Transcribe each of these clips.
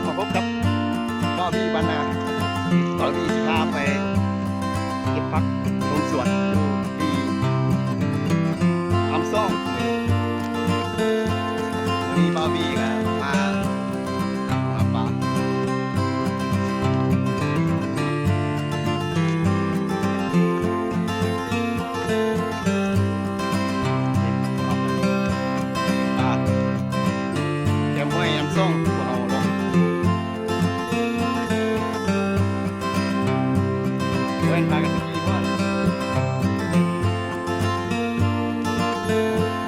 ມາພົບກັບບ່າວບີບ້ານນາ. ບ່າວບີຊິພາໄປເກັບຜັກລົງສວນຢູ່ທີ່ອຳຊອງ. ມື້ນີ້ບ່າວບີກະມາຫາປາ. ປາແຄມຫ້ວຍອຳຊອງ ພວກເຮົາລົງ ເພິ່ນພາກັນສະກີມາ.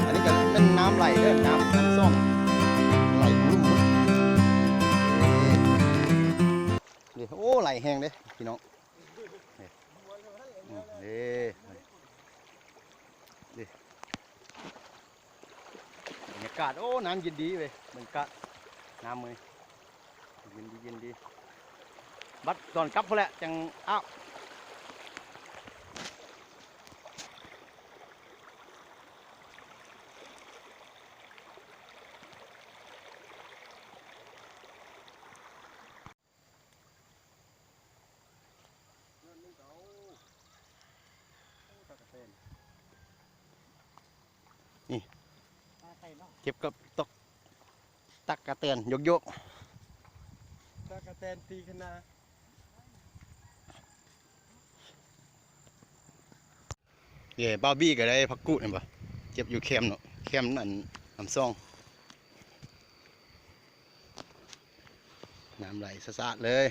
ອັນນີ້ກະແມ່ນນ້ຳໄຫຼເດີ ນ້ຳ ນ້ຳຊອງໄຫຼລຸ່ມ. ນີ້ ໂອ້ ໄຫຼແຮງເດ້ພີ່ນ້ອງ. ນີ້ ນີ້ ນີ້ ບັນຍາກາດ ໂອ້ ນ້ຳເຢັນດີເວີຍ ບັນຍາກາດນ້ຳມື້ນີ້ ເຢັນດີ ເຢັນດີ. ບັດຕອນກັບພຸ້ນແຫຼະຈັ່ງອາບ. ນີ້ ເກັບກັບຕອກຕັກກະແຕນ ໂຍກໆ ຕັກກະແຕນຕີຂະໜາ. ເຢ້ ບ່າວບີກະໄດ້ຜັກກູດແມ່ນບໍ່? ເກັບຢູ່ແຄມເນາະ ແຄມອັນ ອຳຊອງ ນ້ຳໄຫຼສະອາດເລີຍ.